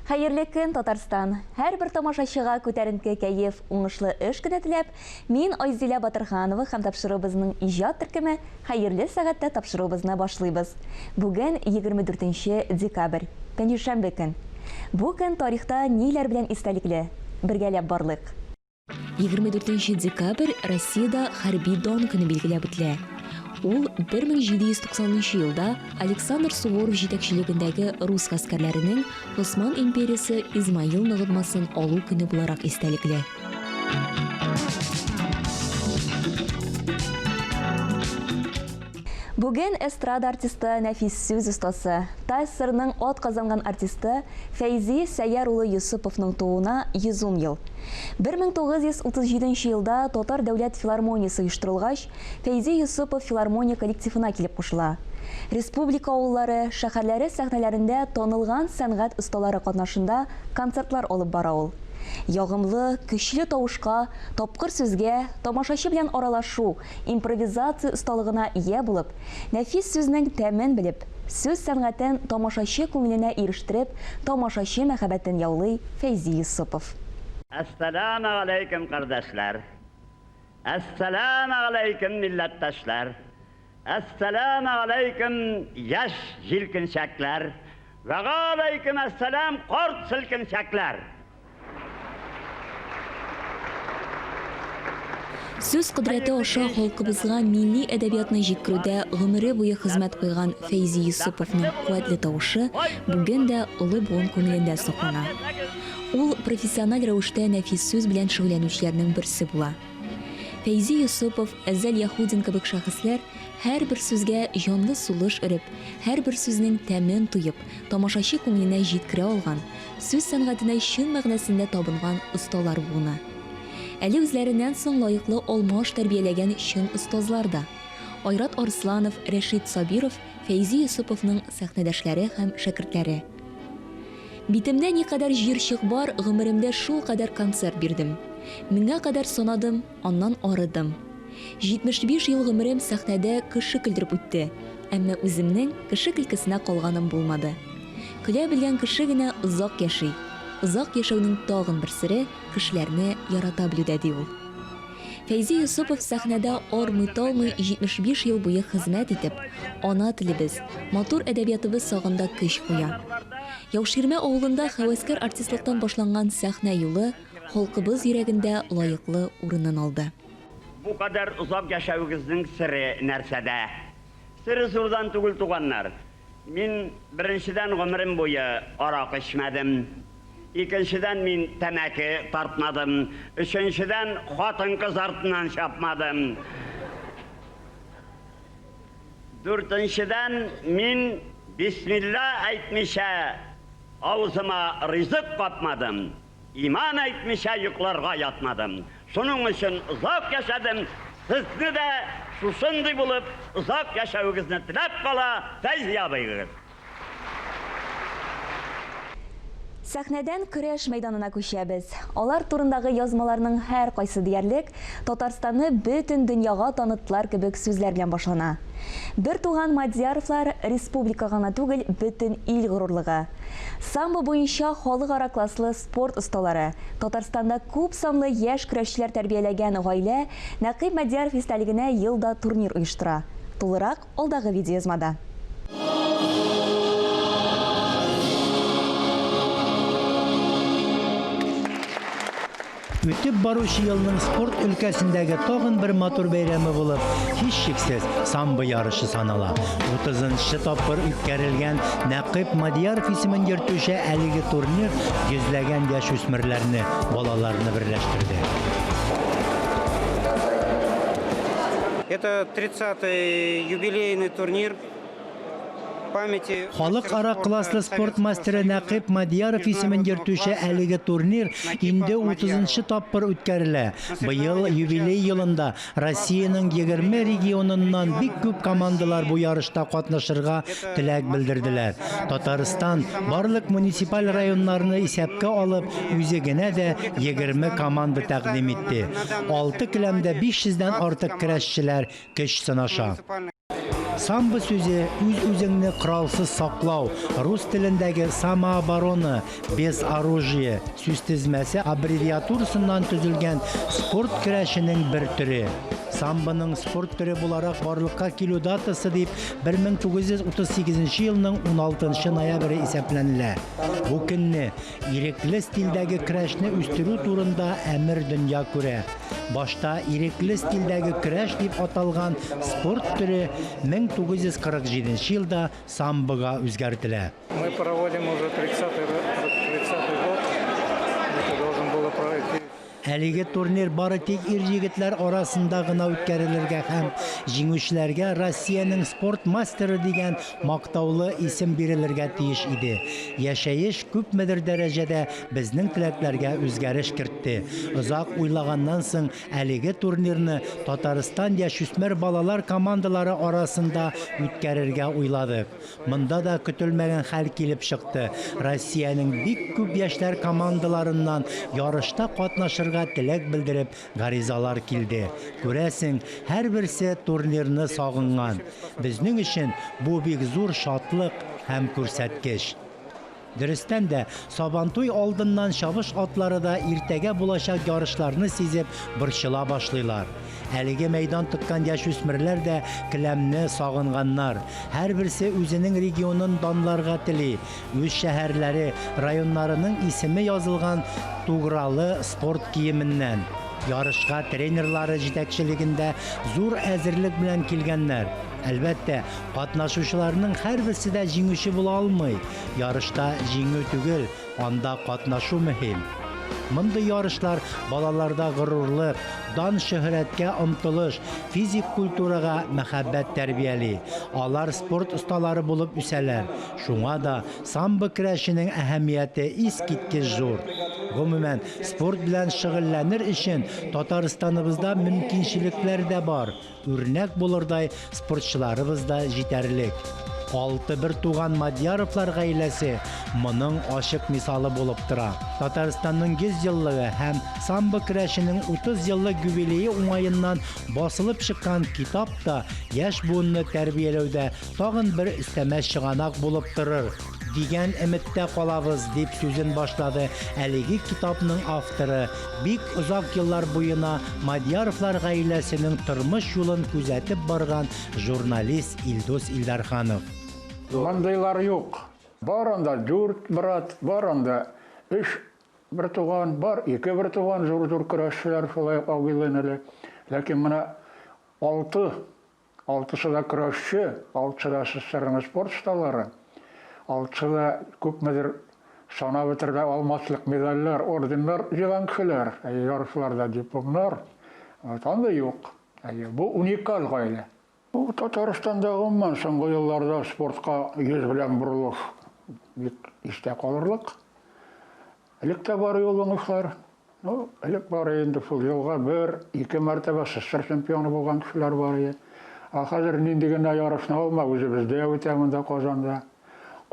Хәерле көн, Татарстан! Һәрбер тамашачыга күтәренке кәеф, уңышлы эш көне теләп, мин Айзилә Батырханова һәм тапшыруыбызның иҗат төркеме Хәерле сәгатьтә тапшыруыбызны башлыйбыз. Бүген 24 нче декабрь, пәнҗешәмбе көн. Бу көн тарихта ниләр белән истәлекле? Бергәләп барлыйк. 24 нче декабрь Россиядә хәрби дан көне билгеләп үтелә. Ул 1790 нчы елда Александр Суворов җитәкчелегендәге рус гаскәрләренең Госман империясе Измаил ныгытмасын алу көне буларак истәлекле. Бүген эстрада артисты, нәфис сүз остасы, ТАССРның атказанган артисты Фәйзи Сәйяр улы Йосыповның тууына 110 ел. 1937 нче елда Татар дәүләт филармониясе оештырылгач, Фәйзи Йосыпов филармония коллективына килеп кушыла. Республика авыллары, шәһәрләре сәхнәләрендә танылган сәнгать осталары катнашында концертлар алып бара ул. Ягымлы, көчле тавышка, тапкыр сүзгә, тамашачы белән аралашу, импровизация осталыгына ия булып, нәфис сүзнең тәмен белеп, сүз сәнгатен тамашачы күңеленә ирештереп, тамашачы мәхәббәтен яулый Фәйзи Йосыпов. Әссәламегаләйкем, кардәшләр! Әссәламегаләйкем, милләттәшләр! Әссәламегаләйкем, яшь җилкенчәкләр! Вәгаләйкем әссәлам, карт селкенчәкләр! Сүз кодрәте аша халкыбызга милли әдәбиятны җиткерүдә гомере буе хезмәт куйган Фәйзи Йосыповның куәтле тавышы бүген дә олы буын күңелендә саклана. Ул профессиональ рәвештә нәфис сүз белән шөгыльләнүчеләрнең берсе була. Фәйзи Йосыпов, Әзәл Яһудин кебек шәхесләр һәрбер сүзгә җанлы сулыш өреп, һәрбер сүзнең тәмен тоеп, тамашачы күңеленә җиткерә алган, Сүз сәнгатенә чын мәгънәсендә табынган осталар буыны. Әле үзләреннән соң лаеклы алмаш тәрбияләгән чын остазлар да. Айрат Арсланов, Рәшит Сабиров, Фәйзи Йосыповның сәхнәдәшләре һәм шәкертләре. Битемдә никадәр җыерчык бар, гомеремдә шулкадәр концерт бирдем. Меңгә кадәр санадым, Аннан арыдым. 75 ел гомерем сәхнәдә кеше көлдереп үтте, әмма үземнең кеше көлкесенә калганым булмады. Көлә белгән кеше генә озак яши. Озак яшәүнең тагын бер сере, кешеләрне ярата белүдә, ди ул. Фәйзи Йосыпов сәхнәдә армый-талмый 75 ел буе хезмәт итеп, ана телебез, матур әдәбиятыбыз сагында көч куя. Яуширмә авылында һәвәскәр артистлыктан башланган сәхнә юлы халкыбыз йөрәгендә лаеклы урынын алды. Бу кадәр озак яшәвегезнең сере нәрсәдә? Сере зурдан түгел, туганнар. Мин, беренчедән, гомерем буе аракы эчмәдем. Икенчедән, мин тәмәке тартмадым. Өченчедән, хатын-кыз артыннан чапмадым. Дүртенчедән, мин бисмилла әйтмичә авызыма ризык капмадым. Иман әйтмичә йокларга ятмадым. Шуның өчен озак яшәдем. Сезне дә шушындый булып озак яшәвегезне теләп кала Фәйзи абыегыз. Сәхнәдән көрәш мәйданына күчәбез. Алар турындагы язмаларның һәркайсы диярлек Татарстанны бөтен дөньяга таныттылар кебек сүзләр белән башлана. Бертуган Мадьяровлар республика гына түгел, бөтен ил горурлыгы. Самбо буенча халыкара класслы спорт осталары, Татарстанда күп санлы яшь көрәшчеләр тәрбияләгән гаилә Нәкыйп Мадьяров истәлегенә ел да турнир оештыра. Тулырак алдагы видеоязмада. Үтеп баручы елның спорт өлкәсендәге тагын бер матур бәйрәме булып, һичшиксез, самбо ярышы санала. 30 нчы тапкыр үткәрелгән Нәкыйп Мадияров исемен йөртүче әлеге турнир йөзләгән яшүсмерләрне, балаларны берләштерде. Это 30-й юбилейный турнир памяти Халыкара класслы спорт мастеры Нәкыйп Мадияров исемен йөртүче әлеге турнир инде 30 нчы тапкыр үткәрелә. Быел юбилей елында Россиянең 20 регионыннан бик күп командалар бу ярышта катнашырга теләк белдерделәр. Татарстан, барлык муниципаль районнарны исәпкә алып, үзе генә дә 20 команда тәкъдим итте. Алты келәмдә 500 дән артык көрәшчеләр көч сынаша. Самбо сүзе үз-үзеңне коралсыз саклау, рус телендәге самооборона, без оружия сүзтезмәсе аббревиатурасыннан төзелгән спорт көрәшенең бер төре. Самбоның спорт төре буларак барлыкка килү датасы дип 1938 елның 16 ноябре исәпләнелә. Бу көнне ирекле стильдәге көрәшне үстерү турында әмер дөнья күрә. Башта ирекле стильдәге көрәш дип аталган спорт төре 1947 елда самбога үзгәртелә. Мы проводим уже 30-й год. Это должен было пройти. Әлеге турнир бары тик ир-егетләр арасында гына үткәрелергә һәм җиңүчеләргә Россиянең спорт мастеры дигән мактаулы исем бирелергә тиеш иде. Яшәеш күпмедер дәрәҗәдә безнең теләкләргә үзгәреш кертте. Озак уйлаганнан соң әлеге турнирны Татарстан яшүсмер балалар командалары арасында үткәрергә уйладык. Монда да көтелмәгән хәл килеп чыкты. Россиянең бик күп яшьләр командаларыннан ярышта катнашырга теләк белдереп гаризалар килде. Күрәсең, һәрберсе турнирны сагынган. Безнең өчен бу бик зур шатлык һәм күрсәткеч. Дөрестән дә, Сабантуй алдыннан чабыш атлары да иртәгә булачак ярышларны сизеп борчыла башлыйлар. Әлеге мәйдан тоткан яшүсмерләр дә келәмне сагынганнар. Һәрберсе үзенең регионын данларга тели. Үз шәһәрләре, районнарының исеме язылган тугралы спорт киеменнән. Ярышка тренерлары җитәкчелегендә зур әзерлек белән килгәннәр. Әлбәттә, катнашучыларның һәрберсе дә җиңүче була алмый. Ярышта җиңү түгел, анда катнашу мөһим. Мондый ярышлар балаларда горурлык, дан-шөһрәткә омтылыш, физик культурага мәхәббәт тәрбияли. Алар спорт осталары булып үсәләр. Шуңа да самбо көрәшенең әһәмияте искиткеч зур. Гомумән, спорт белән шөгыльләнер өчен Татарстаныбызда мөмкинчелекләр дә бар. Үрнәк булырдай спортчыларыбыз да җитәрлек. Алты бертуган Мадьяровлар гаиләсе моның ачык мисалы булып тора. Татарстанның 100 еллыгы һәм самбо көрәшенең 30 еллык юбилее уңаеннан басылып чыккан китап та яшь буынны тәрбияләүдә тагын бер өстәмә чыганак булып торыр, дигән өметтә калабыз, дип сүзен башлады әлеге китапның авторы, бик озак еллар буена Мадьяровлар гаиләсенең тормыш юлын күзәтеп барган журналист Илдус Илдарханов. Мондыйлар юк. Бар анда дүрт брат, бар анда өч бертуган, бар ике бертуган зур-зур көрәшчеләр шулай ук абыйлы-энеле. Ләкин менә алты Алтысы да көрәшче, алтысы да СССРның спорт осталары, алтысы да күпмедер санап бетерә алмаслык медальләр, орденнар җыйган кешеләр, әйе, ярышларда дипломнар. Вот андый юк. Әйе, бу уникаль гаилә. Бу Татарстанда гомумән соңгы елларда спортка йөз белән борылыш бик истә калырлык. Элек тә бар иде ул уңышлар. Ну, элек бар инде шул елга бер, ике мәртәбә СССР чемпионы булган кешеләр бар иде. Ә хәзер нинди генә ярышны алма, үзебездә үтә монда Казанда.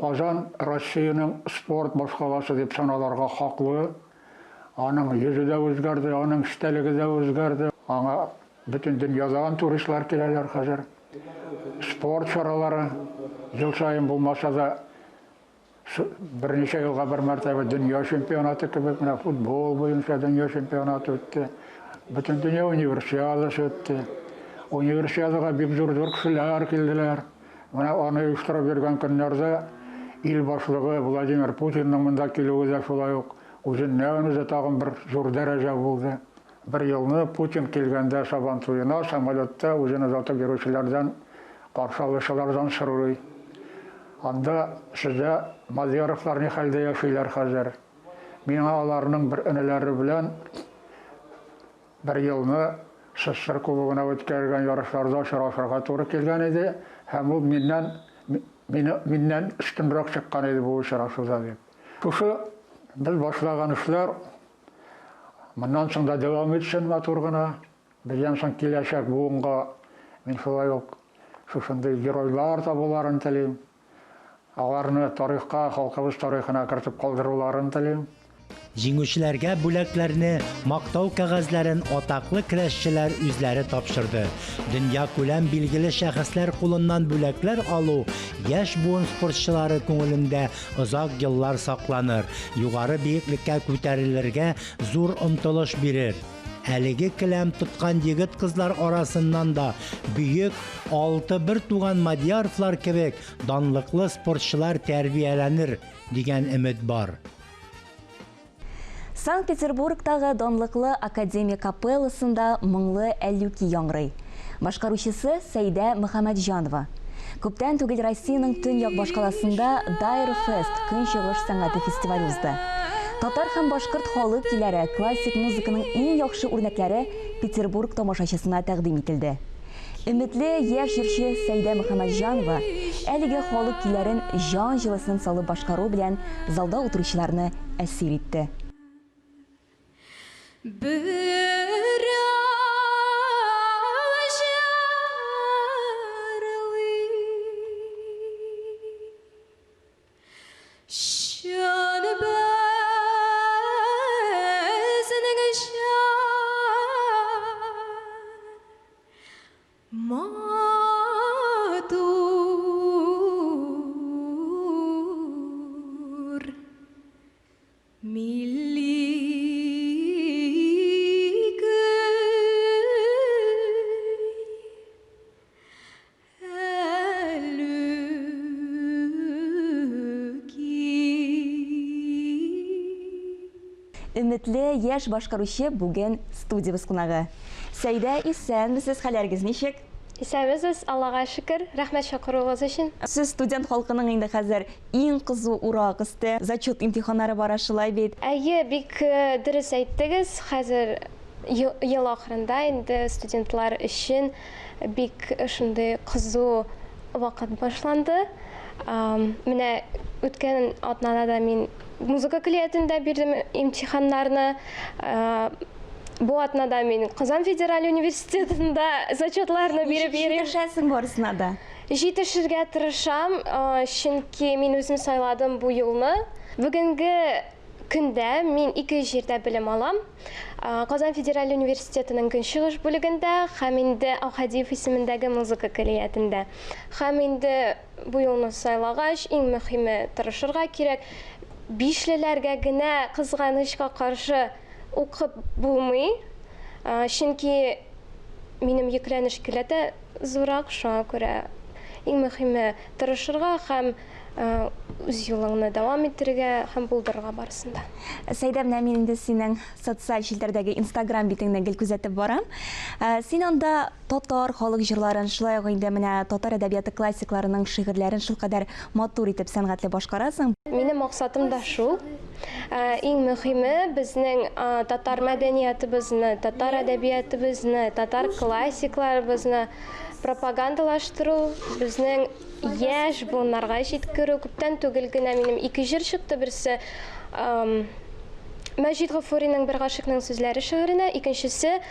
Казан Россиянең спорт башкаласы дип саналарга хаклы. Аның йөзе дә үзгәрде, аның эчтәлеге дә үзгәрде. Аңа бөтен дөньядан туристлар киләләр хәзер. Спорт чаралары ел саен булмаса да, Берничә елга бер мәртәбә дөнья чемпионаты кебек, менә футбол буенча дөнья чемпионаты үтте. Бөтендөнья универсиадасы үтте. Универсиадага бик зур-зур кешеләр килделәр. Менә аны оештырып йөргән көннәрдә ил башлыгы Владимир Путинның монда килүе дә шулай ук үзеннән-үзе тагын бер зур дәрәҗә булды. Бер елны Путин килгәндә Сабан туена самолетта үзен озатып йөрүчеләрдән, каршы алучылардан сорый. Анда сездә Мадьяровлар ни хәлдә яшиләр хәзер? Миңа аларның бер энеләре белән бер елны СССР Кубогына үткәрелгән ярышларда очрашырга туры килгән иде һәм ул миннән мине миннән өстенрәк чыккан иде бу очрашуда дип. Шушы без башлаган эшләр Моннан соң да дәвам итсен матур гына. Бездән соң киләчәк буынга мин шулай ук шушындый геройлар табуларын телим. Аларны тарихка, халкыбыз тарихына кертеп калдыруларын телим. Җиңүчеләргә бүләкләрне, мактау кәгазьләрен атаклы көрәшчеләр үзләре тапшырды. Дөньякүләм билгеле шәхесләр кулыннан бүләкләр алу яшь буын спортчылары күңелендә озак еллар сакланыр, югары биеклеккә күтәрелергә зур омтылыш бирер. Әлеге келәм тоткан егет-кызлар арасыннан да бөек алты бертуган Мадьяровлар кебек данлыклы спортчылар тәрбияләнер дигән өмет бар. Санкт-Петербургтагы данлыклы Академия капелласында моңлы Әллүки яңгырый. Башкаручысы, Сәйдә Мөхәммәтҗанова. Күптән түгел Россиянең төньяк башкаласында Дайр Фест көнчыгыш сәнгате фестивале узды. Татар һәм башкорт халык көйләре, классик музыканың иң яхшы үрнәкләре Петербург тамашачысына тәкъдим ителде. Өметле яшь җырчы Сәйдә Мөхәммәтҗанова әлеге халык көйләрен җан җылысын салып башкаруы белән залда утыручыларны әсир итте. Берәү җырлый. Чын безнең җан матур милли көй. Өметле яшь башкаручы бүген студиябез кунагы. Сәйдә, исәнмесез, хәлләрегез ничек? Исәнмесез, Аллага шөкер. Рәхмәт чакыруыгыз өчен. Сез студент халкының инде хәзер иң кызу урак өсте, зачет имтиханнары бара, шулай бит? Әйе, бик дөрес әйттегез. Хәзер Ел ахырында инде студентлар өчен бик шундый кызу вакыт башланды. Менә үткән атнада да мин музыка көллиятендә бирдем имтиханнарны. Бу атнада мин Казан федераль университетында зачетларны биреп йөрим. Җитешәсең барысына да? Җитешергә тырышам, чөнки мин үзем сайладым бу юлны. Бүгенге көндә мин ике җирдә белем алам. Казан федераль университетының Көнчыгыш бүлегендә һәм инде Әүхәдиев исемендәге музыка көллиятендә. Һәм инде бу юлны сайлагач, иң мөһиме тырышырга кирәк. Бишлеләргә генә кызганычка каршы укып булмый, чөнки минем йөкләнеш көләтә зуррак, шуңа күрә иң мөһиме тырышырга һәм үз юлыңны дәвам иттерергә һәм булдырырга барысын да. Сәйдә, менә мин инде синең социаль челтәрдәге Инстаграм битеңне гел күзәтеп барам. Син анда татар халык җырларын, шулай ук инде менә татар әдәбияты классикларының шигырьләрен шулкадәр матур итеп, сәнгатьле башкарасың. Минем максатым да шул. Иң мөхиме, безнең татар мәдәниятыбызны, татар әдәбиятыбызны, татар классикларыбызны пропагандалаштыру, безнең Яшь буыннарга җиткерү. Күптән түгел генә минем ике җыр чыкты. Берсе Мәҗит Гафуриның Бер гашыйкның сүзләре шигыренә, икенчесе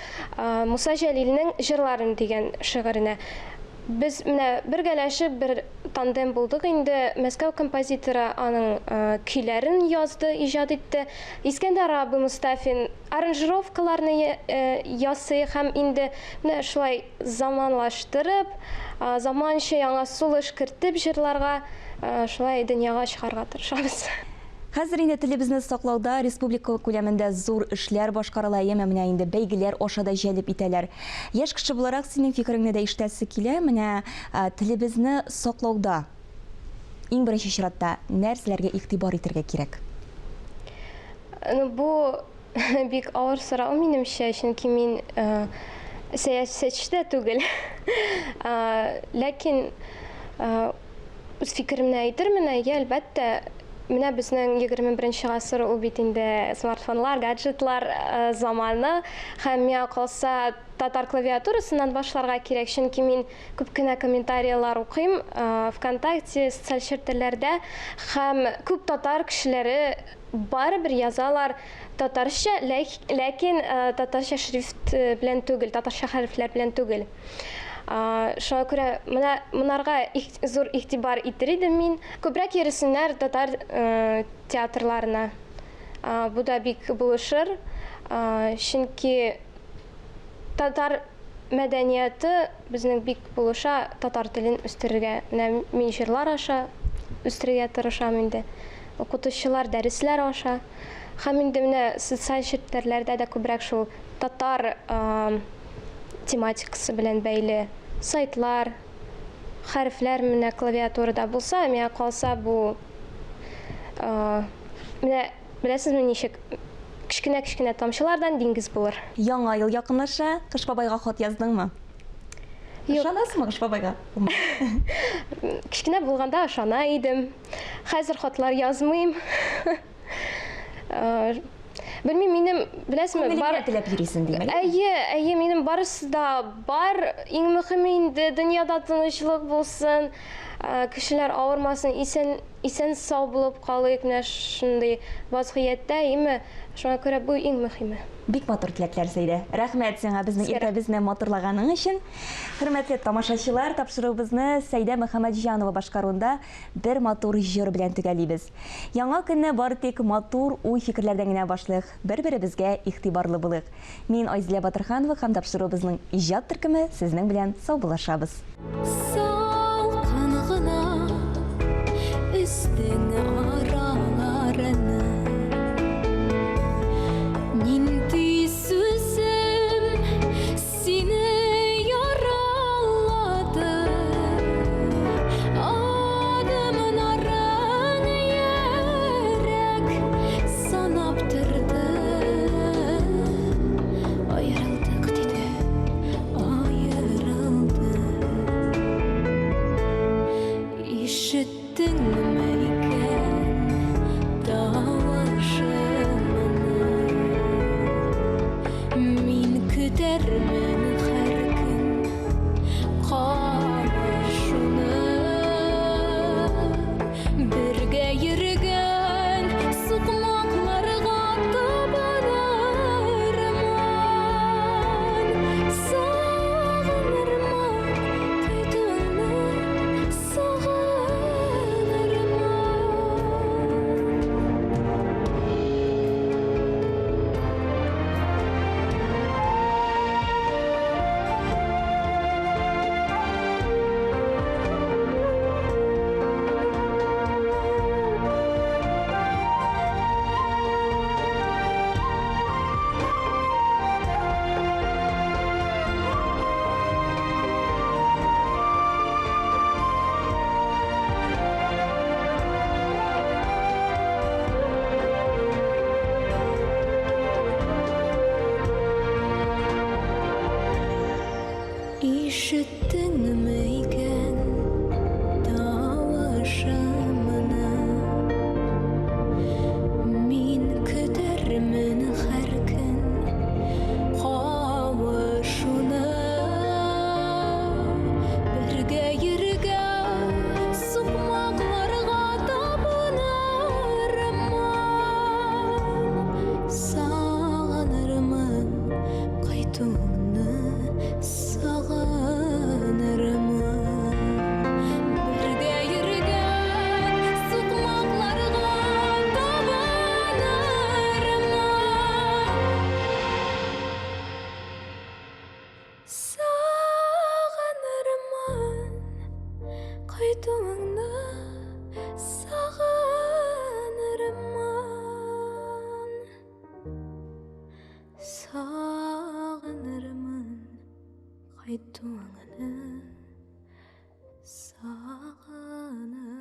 Муса Җәлилнең Җырларым дигән шигыренә. Без менә бергәләшеп бер тандем булдык инде. Мәскәү композиторы аның көйләрен язды, иҗат итте. Искәндәр абый Мостафин аранжировкаларны ясый һәм инде менә шулай Заманлаштырып, заманча яңа сулыш кертеп җырларга, шулай дөньяга чыгарга тырышабыз. Хәзер инде телебезне саклауда республика күләмендә зур эшләр башкарыла, әйеме, менә инде бәйгеләр аша да җәлеп итәләр. Яшь кеше буларак синең фикереңне дә ишетәсе килә, менә телебезне саклауда иң беренче чиратта нәрсәләргә игътибар итәргә кирәк? Ну, бу Бик авыр сорау минемчә, чөнки мин сәясәтче дә түгел. Ләкин үз фикеремне әйтермен, әйе, әлбәттә, менә безнең 21 гасыр ул бит инде смартфоннар, гаджетлар заманы һәм миңа калса татар клавиатурасыннан башларга кирәк, чөнки мин күп кенә комментарийлар укыйм ВКонтакте, социаль челтәрләрдә һәм күп татар кешеләре Барыбер язалар татарча, ләкин татарча шрифт белән түгел, татарча хәрефләр белән түгел. Шуңа күрә менә монарга зур игътибар итер идем мин. Күбрәк йөресеннәр татар театрларына. Бу да бик булышыр, чөнки татар мәдәнияты безнең бик булыша татар телен үстерергә. Менә мин җырлар аша үстерергә тырышам инде. Укытучылар дәресләр аша. Һәм инде менә социаль челтәрләрдә дә күбрәк шул татар тематикасы белән бәйле сайтлар, хәрефләр менә клавиатурада булса, миңа калса бу менә беләсезме ничек, кечкенә-кечкенә тамчылардан диңгез булыр. Яңа ел якынлаша, Кыш бабайга хат яздыңмы? Юк. Ышанасыңмы Кыш бабайга? Кечкенә булганда ышана идем. Хәзер хатлар язмыйм. Белмим, минем, беләсезме, бар... Күңелеңә теләп йөрисең, димәк. Әйе, әйе, минем барысы да бар. Иң мөхиме инде дөньяда тынычлык булсын, кешеләр авырмасын, исән исән сау булып калыйк менә шундый вазгыятьтә, әйеме? Шуңа күрә бу иң мөхиме. Бик матур теләкләр, Сәйдә. Рәхмәт сиңа безнең иртәбезне матурлаганың өчен. Хөрмәтле тамашачылар, тапшыруыбызны Сәйдә Мөхәммәтҗанова башкаруында бер матур җыр белән төгәлибез. Яңа көнне бары тик матур уй-фикерләрдән генә башлыйк, бер-беребезгә игътибарлы булыйк. Мин Айзилә Батырханова һәм тапшыруыбызның иҗат төркеме сезнең белән саубуллашабыз. Салкын гына өстең араларны. Нинди сүзем сине яралады? Адымнарың йөрәк санап торды. Аерылдык, диде, аерылдык. Ишеттеңме икән тавышымны? Мин көтәрмен һәр көн кавышуны. Бергә йөргән сукмакларга табынырмын. Сагынырмын кайтуыңны, сагынырмын. Ишеттеңме икән тавышымны? Мин көтәрмен һәр көн кавышуны. Бергә йөргән сукмакларга табынырмын. Сагынырмын кайтуыңны, сагынырмын. Бергә йөргән сукмакларга табынырмын. Сагынырмын кайтуыңны, сагынырмын. Сагынырмын кайтуыңны, сагынырмын.